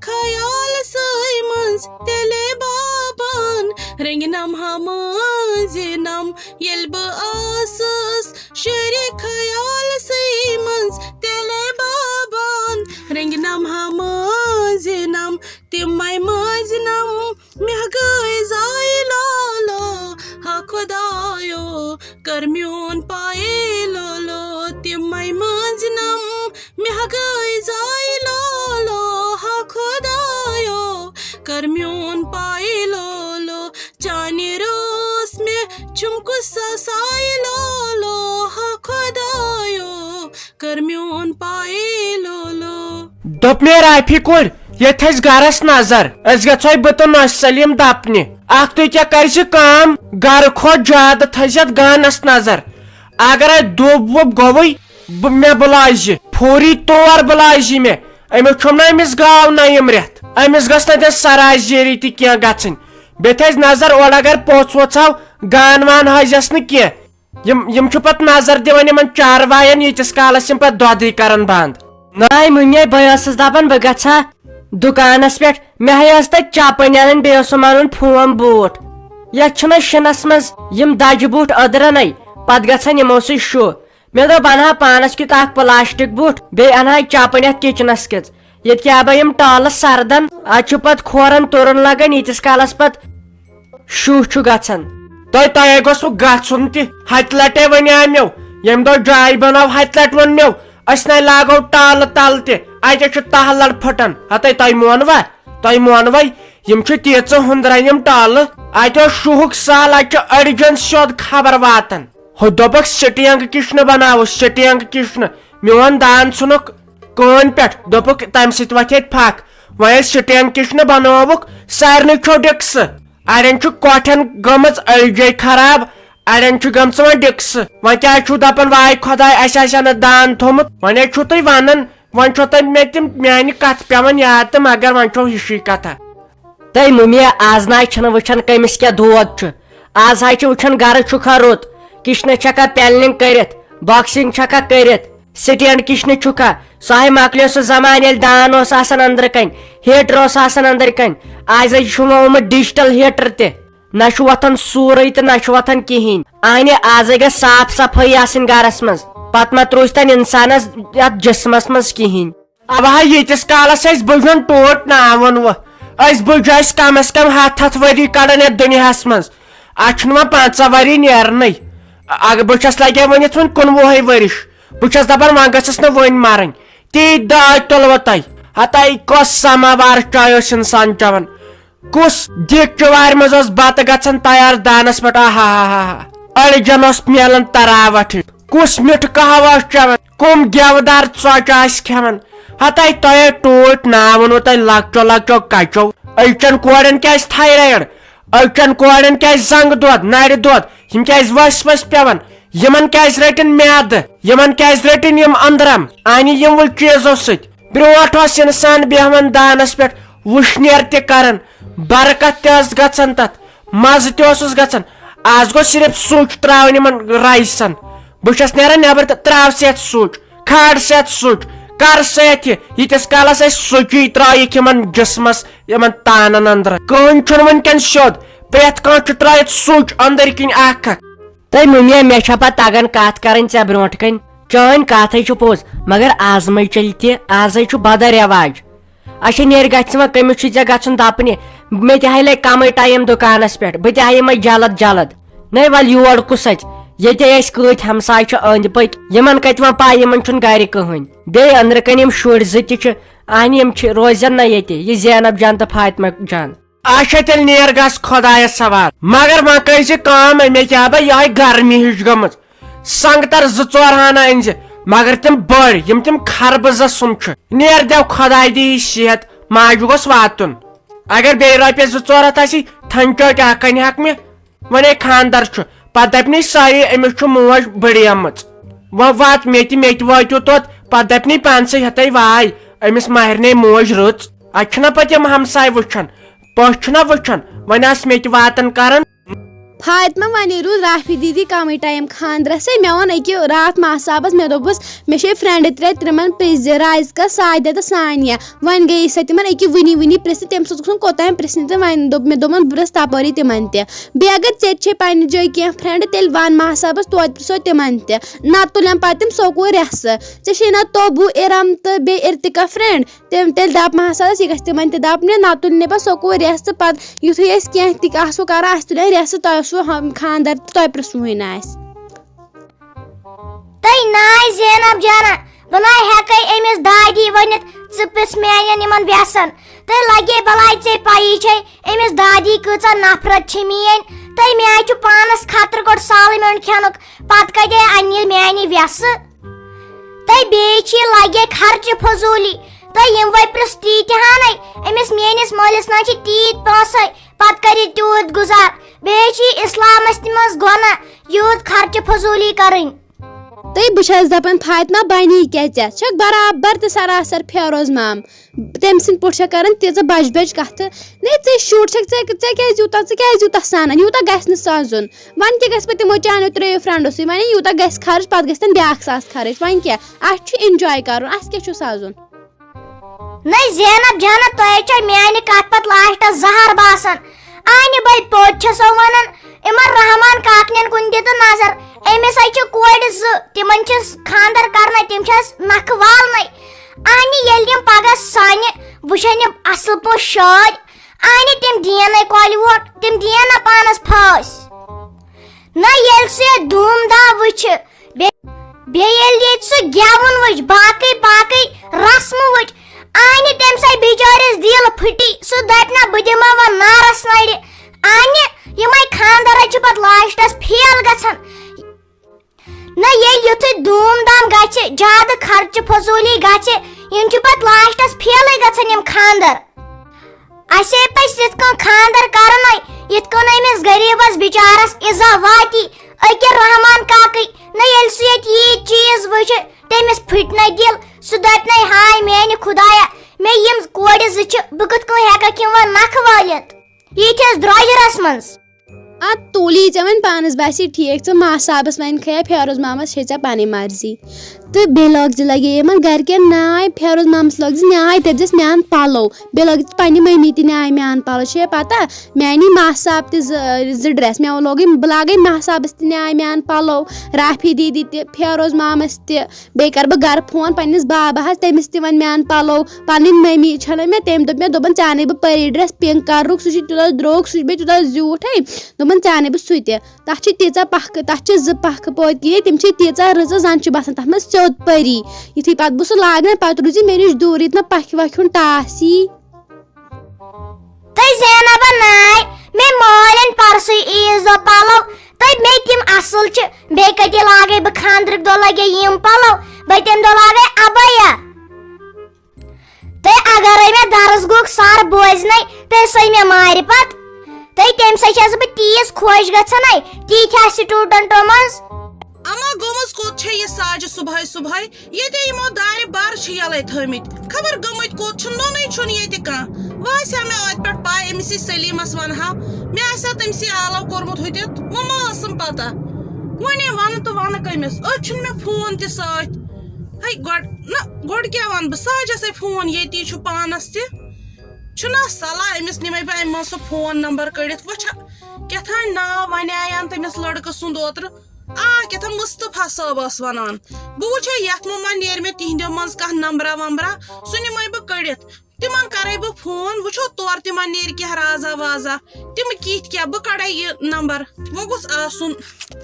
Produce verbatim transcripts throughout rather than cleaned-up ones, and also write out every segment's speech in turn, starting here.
خیال سٲے منٛز تیٚلے بابان رٔنٛگۍ نم ہا مٲنٛزِ نم۔ ییٚلہِ بہٕ ٲسٕس شیرِ خیال سٕے منٛز تیٚلے بابان رٔنٛگۍ نم ہا مٲنٛزِ نم۔ تِمے مٲنٛزِ نم مےٚ گٔے زایہِ لولو، ہا خۄدایو، کر میون پایہِ لولو۔ تِمے مٲنٛزِ نم مےٚ گٔے زایہِ لولو، ہا خۄدایو، کر میون پایہِ لولو۔ چانہِ روس مےٚ چھُم کُس سایہِ لولو، ہا خۄدایو، کر میون پایہِ لولو۔ دوٚپ مےٚ، رافی کورِ، ییٚتہِ ٲسۍ گرس نظر، أسۍ گژھو بہٕ تہٕ نۄشہِ سلیٖم دپنہِ۔ اکھ تُہۍ کیٛاہ کر زِ کٲم، گرٕ کھۄتہٕ زیادٕ تھٲیزِ یتھ گانس نظر۔ اگر اتہِ دوٚب ووٚب گوٚوُے، بہٕ، مےٚ بُلازِ، فوری طور بُلازِ مےٚ۔ أمِس چھُم نہ أمِس گاو نہ یِم رٮ۪تھ، أمِس گٔژھ نہٕ تیٚلہِ سرازیری تہِ کینٛہہ گژھٕنۍ۔ بیٚیہِ تھٲیزِ نظر اورٕ اگر پوٚژھ ووٚژھ آو، گان وان ہٲیزٮ۪س نہٕ کینٛہہ۔ یِم، یِم چھِ پتہٕ نظر دِوان یِمن چاروایَن، ییٖتِس کالس یِم پتہٕ دۄدٕے کرن بنٛد۔ ناے مُمے، بہٕ ٲسٕس دپان بہٕ گژھٕ ہا دُکانس پٮ۪ٹھ، مےٚ ہے ٲس تتہِ چپٕنۍ انٕنۍ، بیٚیہِ اوسُم انُن فوم بوٗٹھ۔ یتھ چھِنہ شِنس منٛز یِم دجہِ بوٗٹھ أدرَنے، پتہٕ گژھن یِمو سۭتۍ شُہ۔ مےٚ دوٚپ بہٕ انہٕ ہا پانس کیُتھ اکھ پلاسٹک بوٗٹھ، بیٚیہِ انہٕ ہا چپٕنۍ اتھ کچنس کِژھ۔ ییٚتہِ کیٛاہ بہٕ یِم ٹالہٕ سردن، اتھ چھُ پتہٕ کھورن تُرُن لگان، ییٖتِس کالس پتہٕ شُہ چھُ گژھان۔ تۄہہِ، تۄہہِ گوٚژھوٕ گژھُن تہِ۔ ہتہِ لٹہِ ونے مےٚ، ییٚمہِ دۄہ جاے بناو، ہتہِ لٹہِ ووٚن مےٚ، أسۍ نے لاگو ٹالہٕ تل تہِ، اتہِ چھُ تہہ لڑ پھٹان۔ ہتے تۄہہِ مونوا؟ تۄہہِ مونوے؟ یِم چھِ تیٖژٕ ہُندران یِم ٹالہٕ۔ اتہِ اوس شُہُک سہل، اتہِ چھُ أڈجن سیوٚد خبر واتان۔ ہُہ دوٚپُکھ سٹینگ کِچنہٕ بناوو، سٹینگ کِچنہٕ۔ میون دان ژھُنُکھ کٲنۍ پٮ۪ٹھ، دوٚپُکھ تمہِ سۭتۍ وۄتھِ اتہِ پھکھ۔ وۄنۍ ییٚلہِ سٹینگ کِچنہٕ بنووُکھ، سارنٕے کھیوٚو ڈِکسہٕ۔ اڑٮ۪ن چھُ کۄٹھٮ۪ن گٔمٕژ أڈجے خراب، اڑٮ۪ن چھُ گٔمژٕ وۄنۍ ڈِکسہٕ۔ وۄنۍ کیٛاہ چھُو دپان، واے خۄداے، اسہِ آسہِ ہا نہٕ دان تھوٚمُت؟ وۄنۍ ہے چھُو تُہۍ ونان، وۄنۍ چھو تۄہہِ مےٚ تِم میانہِ کتھٕ پٮ۪وان یاد تہٕ مگر وۄنۍ چھو ہِشی کتھا۔ تہٕ مُمیا، از ناے چھنہٕ وٕچھان کٔمِس کیٛاہ دود چھُ۔ از حظ چھِ وٕچھان گرٕ چھُکھا رُت، کچنہٕ چھکھا پینلنگ کٔرِتھ، باکسنگ چھکھا کٔرِتھ، سٹینڈ کچنہٕ چھُکھا۔ سُہ ہے مۄکلیو سُہ زمانہٕ ییٚلہِ دان اوس آسان أنٛدرٕ کنۍ، ہیٹر اوس آسان أنٛدرٕ کنۍ۔ از حظ چھُ وۄنۍ آمُت ڈیجیٹل ہیٹر تہِ۔ نہ چھُ وۄتھان سورُے تہٕ نہ چھُ وۄتھان کِہیٖنۍ۔ اہنہِ، آزے گژھِ صاف صفٲیی آسٕنۍ گرس منٛز۔ پتہٕ ما تروزِ تن انسانس یتھ جسمس منٛز کِہیٖنۍ۔ اوا، ییٖتِس کالس اَسہِ بُجن ٹوٹھ ناوُن وۄنۍ، أسۍ بُجہِ اَسہِ کم از کم ہتھ ہتھ ؤری کڑان یتھ دُنیاہس منٛز۔ اتھ چھُنہٕ وۄنۍ پنٛژاہ ؤری نیرنٕے۔ اگر بہٕ چھس لگیا ؤنِتھ وۄنۍ کُنوُہے ؤرِش، بہٕ چھس دپان وۄنۍ گٔژھس نہٕ وۄنۍ مرٕنۍ۔ تی داج تُلوٕ تۄہہِ۔ ہتاے کۄس سماوار چاے اوس انسان چٮ۪وان؟ کُس دیٖگچہِ وارِ منٛز اوس بتہٕ گژھان تیار دانس پٮ۪ٹھ؟ آہا ہا ہا ہا۔ أڑجن اوس میلان تراوٹھ۔ کُس میُٹھ قہوٕ اوس چٮ۪وان؟ کُم گٮ۪ودار ژۄچہِ آسہِ کھٮ۪وان؟ ہتاے تۄہے ٹوٗٹۍ ناوُن وۄنۍ تۄہہِ لۄکچو لۄکچو کچو۔ أڑجن کورٮ۪ن کیٛازِ تھایرایڈ؟ أڑجن کورٮ۪ن کیٛازِ زنٛگہٕ دود، نرِ دود؟ یِم کیٛازِ ؤسۍ ؤسۍ پٮ۪وان؟ یِمن کیٛازِ رٔٹِن میادٕ؟ یِمن کیٛازِ رٔٹِن یِم أنٛدرم؟ انہِ یِموٕے چیٖزو سۭتۍ۔ برٛونٛٹھ اوس انسان بیہوان دانس پٮ۪ٹھ، وُشنیر تہِ کران، برکت تہِ ٲس گژھان تتھ، مزٕ تہِ اوسُس گژھان۔ از گوٚو صرف سُچ تراوٕنۍ یِمن رایسن۔ بہٕ چھس نیران نٮ۪بر تہٕ تراو سا یتھ سُچ، کھار سا یتھ سُچ، کر سا یتھ یہِ۔ ییٖتِس کالس اسہِ سُچی ترٲیِکھ یِمن جسمس، یِمن تانن اندر، کٕہٕنۍ چھُنہٕ وٕنکیٚن سیوٚد۔ پرٛٮ۪تھ کانٛہہ چھُ ترٲیِتھ سُچ أنٛدٕرۍ کِنۍ اکھ اکھ۔ تہٕ مُمیا، مےٚ چھا پتہٕ تگان کتھ کرٕنۍ ژےٚ برونٛٹھ کنہِ؟ چٲنۍ کتھ ہے چھِ پوٚز، مگر آز مے چلہِ تہِ، آز ہے چھُ بدل رٮ۪واج۔ اچھا، نیرِ گژھِ وۄنۍ کٔمِس چھُے ژےٚ گژھُن دپنہِ؟ مےٚ تہِ ہے لگہِ کمٕے ٹایم دُکانس پٮ۪ٹھ، بہٕ تہِ ہایے مے جلد جلد۔ نے ول یور کُس اتہِ؟ ییٚتے اسہِ کۭتۍ ہمساے چھِ أنٛدۍ پٔکۍ، یِمن کتہِ وۄنۍ پاے، یِمن چھُنہٕ گرِ کٕہٕنۍ۔ بیٚیہِ أنٛدرٕ کنہِ یِم شُرۍ زٕ تہِ چھِ، اہنہِ یِم چھِ، روزن نہ ییٚتہِ، یہِ زینب جان تہٕ فاطمہ جان۔ اچھا، تیٚلہِ نیر گژھ خۄدایس حوال۔ مگر وۄنۍ کٔرۍ زِ کٲم، أمے کیٛاہ بہ یِہوٚے گرمی ہِش گٔمٕژ۔ سنگتر زٕ ژور ہنا أنۍ زِ، مگر تِم بٔڑۍ، یِم تِم خربٕزس سُم چھِ۔ نیر دٮ۪و خۄداے دِیی صحت، ماجہِ گوٚژھ واتُن۔ اگر بیٚیہِ رۄپیس زٕ ژور ہتھ آسی، تھنچوکۍ اکھ انہِ ہاکھ مےٚ۔ وۄنۍ ہے خاندر چھُ، پتہٕ دپہِ نہٕ سارے أمِس چھُ موج بٔڑیمٕژ۔ وۄنۍ وات مےٚ تہِ، مےٚ تہِ وٲتِو توٚت، پتہٕ دپہِ نہٕ پانسٕے ہتے واے، أمِس ماہرنہِ موج رٕژ۔ اتہِ چھِنہ پتہٕ یِم ہمساے وٕچھان، پٔژھۍ چھِنہ وٕچھان، وۄنۍ آسہٕ مےٚ تہِ واتان کران۔ فاطمہ، وۄنۍ روٗد رافی دیدی کمٕے ٹایم خاندرسٕے۔ مےٚ ووٚن أکہِ راتھ ماس صاحبس، مےٚ دوٚپُس، مےٚ چھے فرینڈٕ ترٛےٚ، تِمن پرٛژھ زِ، رازقہ، ساجدہ تہٕ سانیہ۔ وۄنۍ گٔیے سۄ تِمن أکہِ وُنی وُنی پرٛژھنہِ، تٔمۍ سٕنٛز گوٚژھ نہٕ کوٚتام پرٛژھنہِ تہٕ وۄنۍ دوٚپ مےٚ، دوٚپمن، بہٕ پرٛژھٕ تپٲری تِمن تہِ۔ بیٚیہِ اگر ژےٚ تہِ چھے پننہِ جایہِ کینٛہہ فرینڈٕ، تیٚلہِ ون ماس صاحبس، توتہِ پرٛژھو تِمن تہِ۔ نتہٕ تُلن پتہٕ تِم سکوٗل ریسہٕ۔ ژےٚ چھے نا توبوٗ، ارم تہٕ بیٚیہِ ارتقا فرینڈ؟ تٔمۍ تیٚلہِ دَپ مہسَلَس، یہِ گژھِ تِمَن تہِ دَپنہِ، نَتہٕ تُلہِ نہٕ پَتہٕ سکوٗل ریسہٕ۔ پَتہٕ یُتھُے أسۍ کینٛہہ تہِ آسو کَران، اَسہِ تُلہِ ریسہٕ، تۄہہِ اوسوُ ہم-، خانٛدَر تہٕ تۄہہِ پِرٛژھوُہٕے نہٕ اَسہِ۔ تہٕ ناے زینب جانہ، بہٕ ناے ہٮ۪کَے أمِس دادی ؤنِتھ، ژٕ پِرٛژھ میٛانٮ۪ن یِمَن وٮ۪سَن۔ تہٕ لَگے بَلاے ژےٚ پَیی چھے، أمِس دادی کۭژاہ نفرت چھِ میٛٲنۍ۔ تہٕ مےٚ چھُ پانَس خطرٕ گۄڈٕ سالٕے میوٚنٛڈ کھٮ۪نُک، پَتہٕ کَتہِ اَنہِ یہِ میٛانہِ وٮ۪سہٕ؟ تہٕ بیٚیہِ چھِ یہِ لگے خرچہٕ فضوٗلی۔ تہٕ یِم وۄنۍ پرٛژھ تی تہِ ہانَے، أمِس میٛٲنِس مٲلِس نہ چھِ تیٖتۍ پونٛسَے، پَتہٕ کَرِ تیوٗت گُزار۔ بیٚیہِ چھِ یہِ اِسلامَس تہِ منٛز گۄناہ یوٗت خرچہٕ فضوٗلی کَرٕنۍ۔ تہٕ بہٕ چھَس دَپان، فاطمہ، بَنی کیٛاہ؟ ژےٚ چھَکھ برابر تہٕ سراسر فیروز مام۔ تٔمۍ سٕنٛدۍ پٲٹھۍ چھےٚ کَران تیٖژاہ بَجہِ بَجہِ کَتھٕ۔ نے، ژےٚ شُر چھَکھ، ژےٚ، ژےٚ کیٛازِ یوٗتاہ، ژٕ کیٛازِ یوٗتاہ سَنان؟ یوٗتاہ گژھِ نہٕ سَزُن۔ وۄنۍ کیٛاہ گژھِ پَتہٕ تِمو چانیو ترٛیٚیو فرٛٮ۪نٛڈو سۭتۍ؟ وۄنۍ یوٗتاہ گژھِ خرٕچ، پَتہٕ گژھِ تَن بیٛاکھ ساس خرٕچ۔ وۄنۍ کیٛاہ؟ اَسہِ چھُ اِنجاے کَرُن، اَسہِ کیٛاہ چھُ سَزُن؟ نٔے زینب جانہ، تۄہہِ چھو میانہِ کتھ پتہٕ لاسٹس زہر باسان۔ آنہِ بے پوٚت چھسو ونان، یِمن رحمان کاکنٮ۪ن کُن دِ تہٕ نظر۔ أمِس ہے چھِ کورِ زٕ، تِمن چھِ خاندر کرنے، تِم چھس نکھٕ والنے۔ آنہِ ییٚلہِ یِم پگاہ سانہِ وٕچھن یِم اصل پٲٹھۍ شٲدۍ، آنہِ تِم دِیَن نے کۄلہِ ووٹ، تِم دِیَن نہ پانس پھٲسۍ۔ نہ ییٚلہِ سُہ یہِ دھوٗم دھام وٕچھِ، بیٚیہِ، بیٚیہِ ییٚلہِ ییٚتہِ سُہ گٮ۪وُن وٕچھ، باقٕے باقٕے رسمہٕ وٕچھ، آنہِ تٔمۍ سٕے بِچٲرِس دِل پھٕٹی، سُہ دَپہِ نہ بہٕ دِمہٕ وۄنۍ نارس نرِ۔ آنہِ یِمے خاندر چھِ پتہٕ لاسٹس فیل گژھان۔ نہ ییٚلہِ یُتھُے دھوٗم دھام گژھِ، زیادٕ خرچہٕ فضوٗلی گژھِ، یِم چھِ پتہٕ لاسٹس فیلٕے گژھان یِم خاندر۔ اسے پزِ تِتھ کٔنۍ خاندر کرُن، یِتھ کٔنۍ أمِس غریبس بچارس عزا واتی۔ أکہِ رحمان کاکٕے نہ ییٚلہِ سُہ ییٚتہِ یہِ چیٖز وٕچھِ، تٔمِس پھٕٹہِ نہ دِل، سُہ دپہِ نہ، ہاے میانہِ خدایا، مےٚ یِم کورِ زٕ چھِ، بہٕ کِتھ کٔنۍ ہٮ۪ککھ یِم وۄنۍ نکھٕ وٲلِتھ یِتھِس درٛوجرس منٛز؟ ادٕ توٗلی، ژےٚ وۄنۍ پانس باسہِ ٹھیٖک، ژٕ ماس صاحبس وۄنۍ کھیا فیروز مامس، چھے ژےٚ پنٕنۍ مرضی۔ تہٕ بیٚیہِ لٲگۍ زِ لگے یِمن گرِکٮ۪ن ناے، فیروز مامس لٲگۍ زِ نیاے، دٔپۍ زِس میان پلو۔ بیٚیہِ لٲگۍ زِ پننہِ مٔمی تہِ نیاے میان پلو۔ چھے پتہ، میانی ماس صاحب تہِ زٕ، زٕ ڈریس۔ مےٚ لوگُے، بہٕ لاگے ماس صاحبس تہِ نیاے میان پلو، رافی دیدی تہِ، فیروز مامس تہِ۔ بیٚیہِ کرٕ بہٕ گرٕ فون پننِس باباہس، تٔمِس تہِ وۄنۍ میان پلو۔ پنٕنۍ مٔمی چھنہٕ مےٚ، تٔمۍ دوٚپ مےٚ، دوٚپُن، ژےٚ انے بہٕ پری ڈریس پِنک کلرُک، سُہ چھُ تیوٗتاہ درٛوگ، سُہ چھُ بیٚیہِ تیوٗتاہ زیوٗٹھ ہے۔ دوٚپُن، ژےٚ انے بہٕ سُہ تہِ۔ تَتھ چھِ تیٖژاہ پَکھٕ، تَتھ چھِ زٕ پَکھٕ پوتہِ کِنۍ، تِم چھِ تیٖژاہ رٕژٕ، زَن چھِ باسان تَتھ منٛز سیوٚد پٔری۔ یُتھُے پَتہٕ بہٕ سُہ لاگہٕ نا، پَتہٕ روٗزِ مےٚ نِش دوٗر، ییٚتہِ نہٕ پَکھِ وَکھِ ہُنٛد ٹاس یی۔ تہٕ زینبہ ناے، مےٚ مٲلۍ أنۍ پَرسُے عیٖذ دۄہ پَلو، تہٕ مےٚ تِم اَصٕل چھِ، بیٚیہِ کَتہِ لاگَے بہٕ خانٛدرٕکۍ دۄہ لَگے یِم پَلو، بہٕ تَمہِ دۄہ لاگَے عبایا۔ تہٕ اگرے مےٚ درس گوٚو سر بوزنَے، تہٕ سۄے مےٚ مارِ پتہٕ۔ تہٕ تَمہِ سۭتۍ چھَس بہٕ تیٖژ خۄش گژھان ہے، تیٖتھیٛا سٹوڈنٹو منٛز۔ اما گٔمٕژ کوٚت چھےٚ یہِ ساجہِ صُبحٲے صُبحٲے؟ ییٚتے یِمو دارِ بر چھِ یَلَے تھٲومٕتۍ۔ خبر گٔمٕتۍ کوٚت چھِ، نوٚنُے چھُنہٕ ییٚتہِ کانٛہہ۔ وۄنۍ آسہِ ہا مےٚ أتھۍ پٮ۪ٹھ پَے، أمِس یی سلیٖمَس وَنہٕ ہا۔ مےٚ آسہِ ہا تٔمِسٕے آلو کوٚرمُت ہُتٮ۪تھ، وۄنۍ ما ٲسٕم پَتہ۔ وۄنۍ ہے وَنہٕ تہٕ وَنہٕ کٔمِس؟ أتھۍ چھُنہٕ مےٚ فون تہِ سۭتۍ۔ ہے گۄڈٕ، نہ، گۄڈٕ کیٛاہ وَنہٕ بہٕ؟ ساجَس ہے فون ییٚتی چھُ پانَس تہِ۔ چھُنہ صلاح أمِس نِمَے بہٕ اَمہِ منٛز سُہ فون نمبر کٔڑِتھ۔ وۄنۍ چھا کیٛاہ تام ناو وَنیٛاین تٔمِس لٔڑکہٕ سُنٛد اوترٕ۔ آ، کیٛاہ تام مُصطفیٰ صٲب ٲس وَنان۔ بہٕ وٕچھے یَتھ منٛز ما نیرِ مےٚ تِہِنٛدیو منٛز کانٛہہ نمبرا ومبرا، سُہ نِمَے بہٕ کٔڑِتھ۔ تِمَن کَرَے بہٕ فون، وٕچھو تورٕ تِمَن نیرِ کینٛہہ رازا وازا۔ تِم کِتھۍ کیٛاہ، بہٕ کَڑَے یہِ نمبر۔ وۄنۍ گوٚژھ آسُن،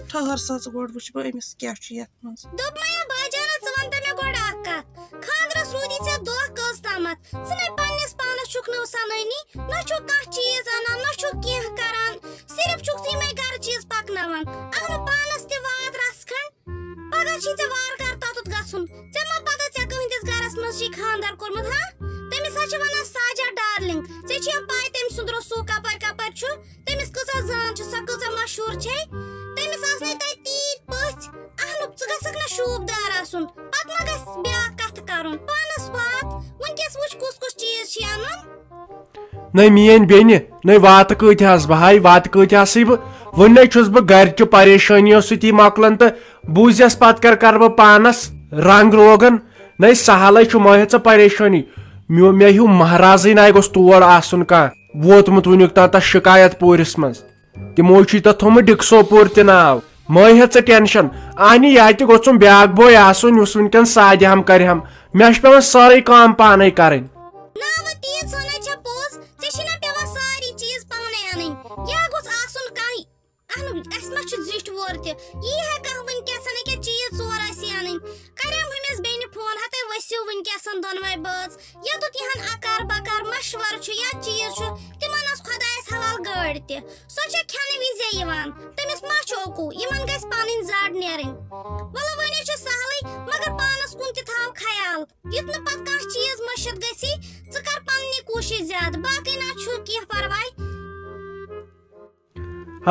ٹھٔہر سا ژٕ گۄڈٕ وٕچھِ بہٕ أمِس کیٛاہ چھُ یَتھ۔ منٛز۔ دوٚپمَے یا باجانہ، ژٕ وَن تہٕ مےٚ گۄڈٕ اَکھ کَتھ۔ خانٛدرَس روٗدی ژےٚ دۄہ کٔژ تامَتھ؟ ژٕ نَے پنٛنِس پانَس چھُکھ نہٕ سَنٲنی، نہ چھُکھ کانٛہہ چیٖز اَنان، نہ چھُکھ کینٛہہ کَران، صرف چھُکھ ژٕ یِمَے گَرٕ چیٖز پَکناوان۔ اَنُن پانَس تہِ وات رَژھ کھنٛڈ، پَگاہ چھی ژےٚ وارٕ کارٕ تَتُتھ گژھُن۔ ژےٚ ما پَتہ ژےٚ کٕہٕنٛدِس گَرَس منٛز چھی خانٛدَر کوٚرمُت، ہا؟ تٔمِس حظ چھِ وَنان ساجا ڈارلِنٛگ۔ ژےٚ چھےٚ پَے تٔمۍ سُنٛد رسوٗخ کَپٲرۍ کَپٲرۍ چھُ؟ تٔمِس کۭژاہ زان چھِ، سۄ کۭژاہ مشہوٗر چھے۔ تٔمِس آسنَے تَتہِ تیٖتۍ پٔژھۍ۔ اَہنُک، ژٕ گژھکھ نہ شوٗبدار آسُن، پتہٕ ما گژھِ بیٛاکھ کتھٕ کرُن؟ پانس وات، وٕنکیٚس وٕچھ کُس کُس چیٖز چھُے اَنُن۔ نٔے میٲنۍ بیٚنہِ، نٔے واتہٕ کۭتۍ آسہٕ بہٕ، ہاے واتہٕ کۭتۍ آسٕے بہٕ، وُنہِ چھُس بہٕ گرِ چہِ پریشٲنیو سۭتی مۄکلان تہٕ بوٗزٮ۪س پتہٕ کر کرٕ بہٕ پانس رنگ روگن۔ نَے سہلٕے چھُ، مہ ہےٚ ژٕ پریشٲنی۔ میو-، مےٚ ہیوٗ مہرازٕے نَے گوٚژھ تور آسُن کانٛہہ ووتمُت وُنیُک تام تتھ شکایت پوٗرِس منٛز۔ تِمو چھُے تتھ تھوٚمُت ڈکسو پوٗر تہِ ناو۔ مہ ہےٚ ژٕ ٹینشن۔ اہنہِ یا تہِ گوٚژھُم بیاکھ بوے آسُن یُس وٕنکیٚن سادِ ہم کرِ ہم۔ مےٚ چھِ پٮ۪وان سٲرٕے کٲم پانے کرٕنۍ۔ نا، وۄنۍ تیٖژ ہنا چھےٚ پوٚز، ژےٚ چھِی نا پٮ۪وان سٲری چیٖز پانے اَنٕنۍ۔ یا گوٚژھ آسُن کانٛہہ، اہنُک، اَسہِ ما چھُ زِٹھۍ وور تہِ؟ یی ہا کانٛہہ وٕنکیٚس ییٚکیٛاہ چیٖز ژور آسہِ اَنٕنۍ۔ کریوم أمِس بیٚنہِ فون، ہتے ؤسِو وٕنکیٚس دۄنوَے بٲژ۔ یوٚتُتھ یِہن اکار بکار مشورٕ چھُ یا چیٖز چھُ، تِمن ٲس خۄدایس حوالہٕ گٲڑۍ تہِ۔ سۄ چھےٚ کھٮ۪نہٕ وِزے یِوان، تٔمِس ما چھُ اوکوٗ، یِمن گژھِ پنٕنۍ زڈ نیرٕنۍ۔ وَلہٕ وۄنۍ چھُ سہلٕے، مگر پانس کُن تہِ تھاو خیال، یُتھ نہٕ پتہٕ کانٛہہ چیٖز مٔشِتھ گژھی۔ ژٕ کر پننہِ کوٗشِش زیادٕ، باقٕے نہ چھُ کینٛہہ پرواے۔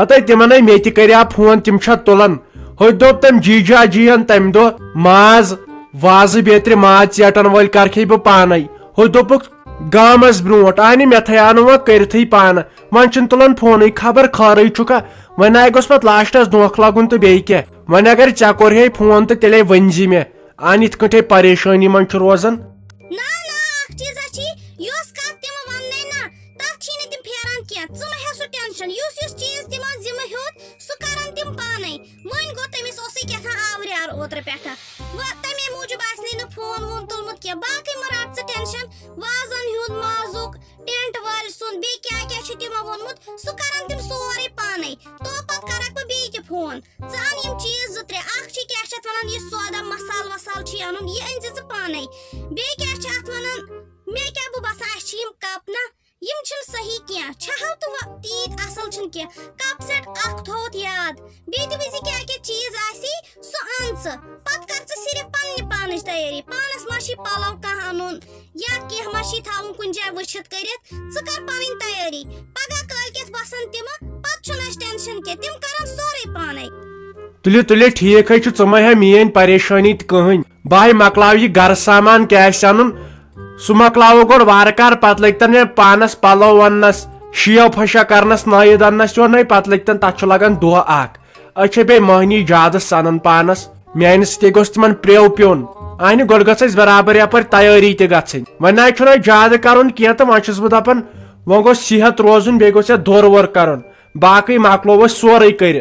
ہتے تِمن ہے مےٚ تہِ کریٛاو فون، تِم چھا تُلان۔ ہوٚتہِ دوٚپ تٔمۍ جی جا جی ین تمہِ دۄہ ماز وازٕ بیترِ ماز ژیٹن وٲلۍ کرکھے بہٕ پانے۔ ہوٚتہِ دوٚپُکھ گامس برونٛٹھ، اہنہِ مےٚ تھایاو نہٕ وۄنۍ کٔرتھٕے پانہٕ۔ وۄنۍ چھِنہٕ تُلان فونٕے، خبر خٲرٕے چھُکھا۔ وۄنۍ آے گوٚژھ پتہٕ لاسٹس دھونکھٕ لگُن تہٕ بیٚیہِ کیٛاہ۔ وۄنۍ اگر ژےٚ کوٚرہے فون تہٕ تیٚلے ؤنۍ زِ مےٚ۔ اہنہِ یِتھ کٲٹھۍ ہے پریشٲنی منٛز چھُ روزان۔ نہ نہ، اکھ چیٖزا چھی، یۄس کتھ تِم وننے نہ، تتھ چھی نہٕ تِم پھیران کینٛہہ۔ ژٕ مہ ہےٚ سُہ ٹینشن، یُس یُس چیٖز تِمن ذمہٕ ہیوٚت، سُہ کرن تِم پانے۔ وۄنۍ گوٚو تٔمِس اوسُے کیٛاہ تام آوریٛار اوترٕ پٮ۪ٹھٕ۔ وۄنۍ تمے موٗجوٗب آسہِ نہٕ نہٕ فون وون تُلمُت کینٛہہ۔ باقٕے مہ رٹ ژٕ ٹینشن، وازن ہُنٛد مازُک، ٹینٹ وٲلۍ سُنٛد، بیٚیہِ کیٛاہ کیٛاہ چھُ تِمو ووٚنمُت، سُہ کرن تِم سورُے پانے۔ تو پتہٕ کرکھ بہٕ بیٚیہِ تہِ فون۔ ژٕ اَن یِم چیٖز زٕ ترٛےٚ۔ اکھ چھِ کیٛاہ چھِ اَتھ وَنان، یہِ سودا مسال وسال چھُے اَنُن، یہِ أنۍ زِ ژٕ پانے۔ بیٚیہِ کیٛاہ چھِ اَتھ وَنان، مےٚ کیٛاہ بہٕ باسان، اَسہِ چھِ یِم کپ نہ، یِم چھِنہٕ صحیح کینٛہہ۔ چھِ ہاو تہٕ وۄنۍ تیٖتۍ اَصٕل چھِنہٕ کینٛہہ۔ کپ سیٹ اکھ تھووُتھ یاد۔ بیٚیہِ تہِ وٕچھ زِ کیٛاہ کیٛاہ چیٖز آسی، سُہ اَن ژٕ۔ پتہٕ کر ژٕ صرف پننہِ پانٕچ تیٲری۔ پانس ما چھی پلو کانٛہہ اَنُن یا کینٛہہ ما چھی تھاوُن کُنہِ جایہِ وٕچھِتھ کٔرِتھ۔ ژٕ کر پنٕنۍ تیٲری۔ پگاہ کٲلۍ کٮ۪تھ وسن تِمہٕ، پتہٕ چھُنہٕ اَسہِ ٹینشن کینٛہہ، تِم کرن سورُے پانے۔ تُلِو تُلِو، ٹھیٖک حظ چھُ، ژٕ مہ ہےٚ میٲنۍ پریشٲنی تہِ کٕہٕنۍ۔ بہٕ ہاے مۄکلاو یہِ گرٕ سامان کیٛاہ آسہِ اَنُن، سُہ مۄکلاوو گۄڈٕ وارٕ کارٕ، پتہٕ لٔگۍ تن مےٚ پانس پلو اننس، شیو پھشا کرنس، نٲیِد اننس یور نٔے، پتہٕ لٔگۍ تن، تتھ چھُ لگان دۄہ اکھ۔ أسۍ چھِ بیٚیہِ مٔہنی زیادٕ سنان پانس، میانہِ سۭتۍ گوٚژھ تِمن پرٛیو پیوٚن۔ اہنہِ گۄڈٕ گٔژھ اَسہِ برابر یپٲرۍ تیٲری تہِ گژھٕنۍ۔ وۄنۍ نہ چھُنہٕ اَسہِ زیادٕ کرُن کینٛہہ تہٕ وۄنۍ چھُس بہٕ دپان، وۄنۍ گوٚژھ صحت روزُن، بیٚیہِ گوٚژھ یتھ دورٕ وورٕ کرُن۔ باقٕے مۄکلوو أسۍ سورُے کٔرِتھ۔